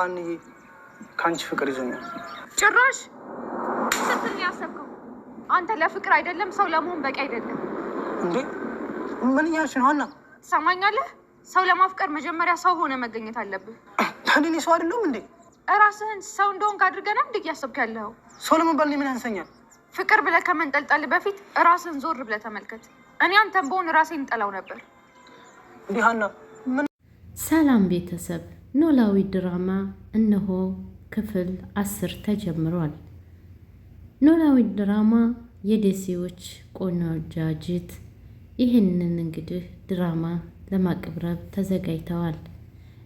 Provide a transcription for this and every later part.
ሀንዬ ከአንቺ ፍቅር ይዞኛል። ጭራሽ ስትል ነው ያሰብከው? አንተ ለፍቅር አይደለም ሰው ለመሆን በቂ አይደለም። እንዴ ምን እያልሽ ነው ሀና? ትሰማኛለህ? ሰው ለማፍቀር መጀመሪያ ሰው ሆነ መገኘት አለብህ። ታዲያ እኔ ሰው አይደለሁም እንዴ? እራስህን ሰው እንደሆንክ አድርገህ ነው እንዴ እያሰብክ ያለኸው? ሰው ለመባል እኔ ምን ያንሰኛል? ፍቅር ብለህ ከመንጠልጠል በፊት ራስህን ዞር ብለህ ተመልከት። እኔ አንተን በሆን ራሴን እንጠላው ነበር። እንዲህ ሀና ምን ሰላም ቤተሰብ፣ ኖላዊ ድራማ እነሆ ክፍል 10 ተጀምሯል። ኖላዊ ድራማ የደሴዎች ቆነጃጅት ይህንን እንግዲህ ድራማ ለማቅረብ ተዘጋጅተዋል።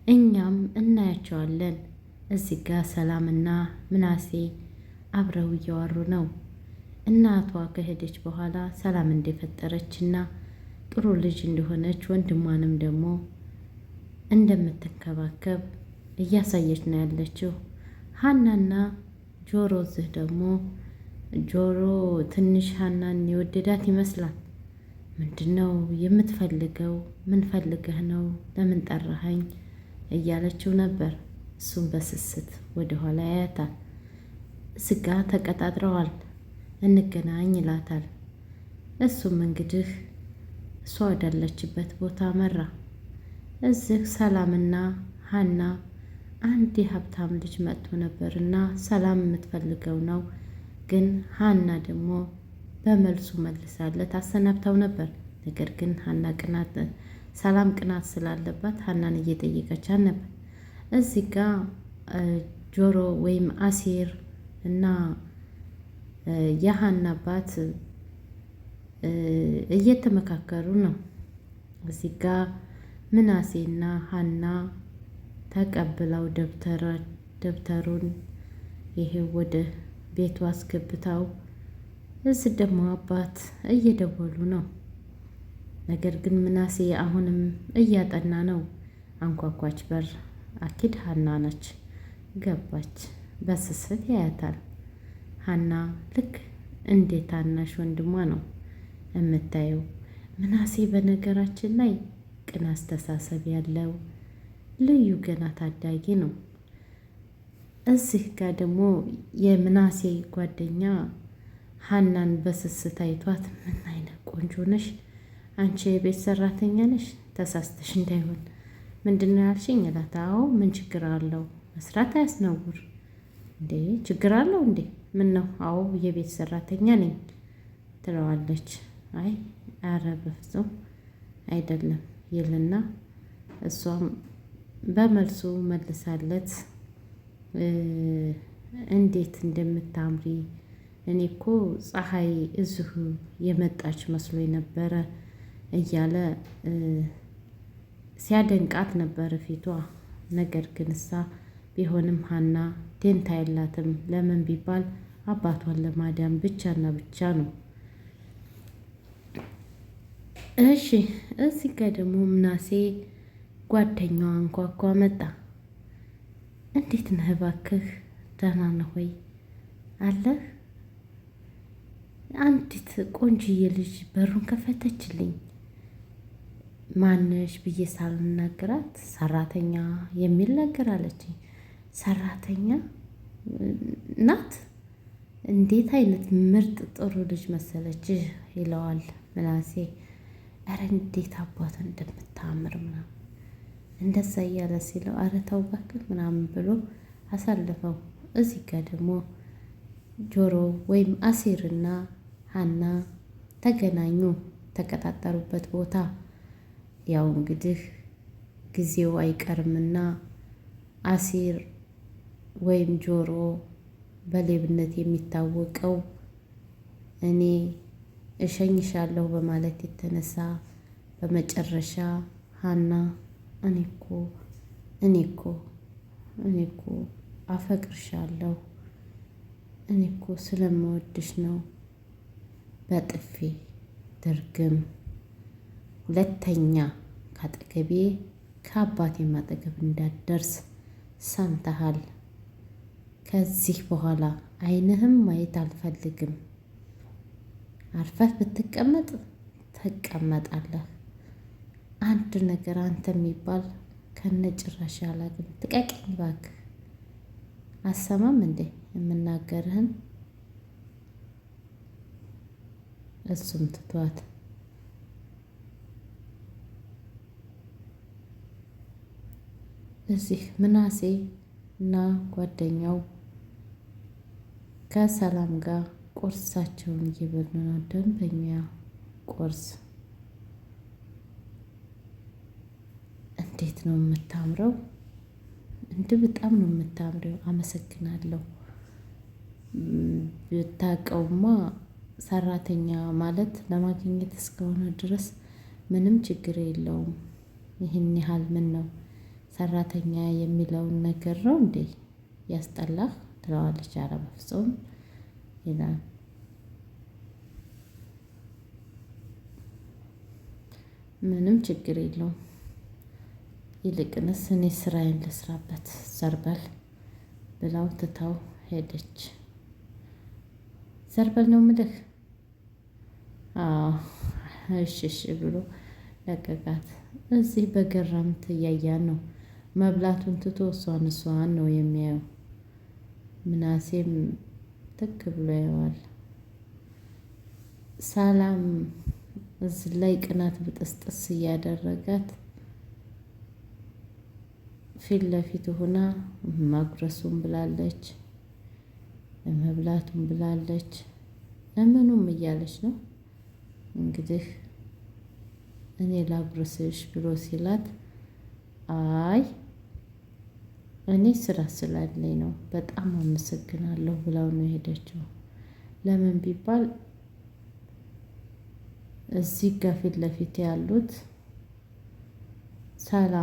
እኛም እናያቸዋለን። እዚህ ጋ ሰላምና ምናሴ አብረው እያወሩ ነው። እናቷ ከሄደች በኋላ ሰላም እንደፈጠረችና ጥሩ ልጅ እንደሆነች ወንድሟንም ደግሞ እንደምትንከባከብ እያሳየች ነው ያለችው። ሀናና ጆሮ እዚህ ደግሞ ጆሮ ትንሽ ሀናን የወደዳት ይመስላል። ምንድን ነው የምትፈልገው? ምን ፈልገህ ነው? ለምን ጠራኸኝ? እያለችው ነበር። እሱም በስስት ወደኋላ ያያታል። ስጋ ተቀጣጥረዋል። እንገናኝ ይላታል። እሱም እንግዲህ እሷ ወዳለችበት ቦታ መራ። እዚህ ሰላምና ሀና አንድ የሀብታም ልጅ መጥቶ ነበር እና ሰላም የምትፈልገው ነው። ግን ሀና ደግሞ በመልሱ መልሳለት አሰናብታው ነበር። ነገር ግን ሀና ቅናት ሰላም ቅናት ስላለባት ሀናን እየጠየቀቻት ነበር። እዚህ ጋ ጆሮ ወይም አሴር እና የሀና አባት እየተመካከሩ ነው። እዚህ ጋ ምናሴና ሀና ተቀብለው ደብተሩን ይሄ ወደ ቤቱ አስገብተው እዚህ ደግሞ አባት እየደወሉ ነው። ነገር ግን ምናሴ አሁንም እያጠና ነው። አንኳኳች በር። አኪድ ሀና ነች። ገባች። በስስት ያያታል። ሀና ልክ እንደ ታናሽ ወንድሟ ነው የምታየው። ምናሴ በነገራችን ላይ ቅን አስተሳሰብ ያለው ልዩ ገና ታዳጊ ነው። እዚህ ጋር ደግሞ የምናሴ ጓደኛ ሀናን በስስት አይቷት ምን አይነት ቆንጆ ነሽ አንቺ የቤት ሰራተኛ ነሽ? ተሳስተሽ እንዳይሆን ምንድን ነው ያልሽኝ? እላት። አዎ ምን ችግር አለው? መስራት አያስነውር እንዴ? ችግር አለው እንዴ? ምን ነው? አዎ የቤት ሰራተኛ ነኝ ትለዋለች። አይ አረ በፍጹም አይደለም ይልና እሷም በመልሱ መልሳለት እንዴት እንደምታምሪ እኔ እኮ ፀሐይ እዚሁ የመጣች መስሎ ነበረ እያለ ሲያደንቃት ነበር ፊቷ። ነገር ግን እሳ ቢሆንም ሀና ደንታ የላትም። ለምን ቢባል አባቷን ለማዳን ብቻና ብቻ ነው። እሺ እዚህ ጋ ደግሞ ምናሴ ጓደኛዋ አንኳኳ መጣ። እንዴት ነህ እባክህ? ደህና ነህ ወይ አለህ? አንዲት ቆንጅዬ ልጅ በሩን ከፈተችልኝ። ማነሽ ብዬ ሳልናገራት ሰራተኛ የሚል ነገር አለችኝ። ሰራተኛ ናት? እንዴት አይነት ምርጥ ጥሩ ልጅ መሰለችህ ይለዋል ምናሴ። ኧረ እንዴት አባቷ እንደምታምር ምናምን እንደዛ እያለ ሲለው ኧረ ተው እባክህ ምናምን ብሎ አሳልፈው። እዚህ ጋር ደግሞ ጆሮ ወይም አሴርና ሀና ተገናኙ ተቀጣጠሩበት ቦታ። ያው እንግዲህ ጊዜው አይቀርምና አሴር ወይም ጆሮ በሌብነት የሚታወቀው እኔ እሸኝሻለሁ በማለት የተነሳ በመጨረሻ ሀና እኔ እኮ እኔ እኮ እኔ እኮ አፈቅርሻለሁ እኔ እኮ ስለምወድሽ ነው በጥፊ ድርግም ሁለተኛ ካጠገቤ ከአባቴም አጠገብ እንዳትደርስ ሰምተሃል። ከዚህ በኋላ ዓይንህም ማየት አልፈልግም። አርፈህ ብትቀመጥ ትቀመጣለህ። አንድ ነገር አንተ የሚባል ከነጭራሽ አላውቅም። ልቀቀኝ እባክህ። አሰማም እንዴ የምናገርህን? እሱም ትቷት እዚህ ምናሴ እና ጓደኛው ከሰላም ጋር ቁርሳቸውን እየበሉ ነው። ደንበኛ ቁርስ እንዴት ነው የምታምረው! እንድ በጣም ነው የምታምረው። አመሰግናለሁ። ብታውቀውማ ሰራተኛ ማለት ለማግኘት እስከሆነ ድረስ ምንም ችግር የለውም። ይህን ያህል ምን ነው ሰራተኛ የሚለውን ነገር ነው እንዴ ያስጠላህ? ትለዋለች። ኧረ በፍጹም ይላል። ምንም ችግር የለውም። ይልቅንስ እኔ ስራዬን ልስራበት ዘርበል ብላው ትታው ሄደች። ዘርበል ነው ምልህ። እሺ እሺ ብሎ ለቀቃት። እዚህ በገረምት እያያን ነው መብላቱን ትቶ እሷን እሷን ነው የሚያየው። ምናሴም ትክ ብሎ ያየዋል። ሰላም እዚህ ላይ ቅናት ብጥስጥስ እያደረጋት ፊት ለፊት ሆና ማጉረሱም ብላለች፣ መብላቱም ብላለች፣ ለምኑም እያለች ነው እንግዲህ እኔ ላጉርስሽ ብሎ ሲላት አይ እኔ ስራ ስላለኝ ነው በጣም አመሰግናለሁ ብላው ነው የሄደችው። ለምን ቢባል እዚህ ጋር ፊት ለፊት ያሉት ሰላም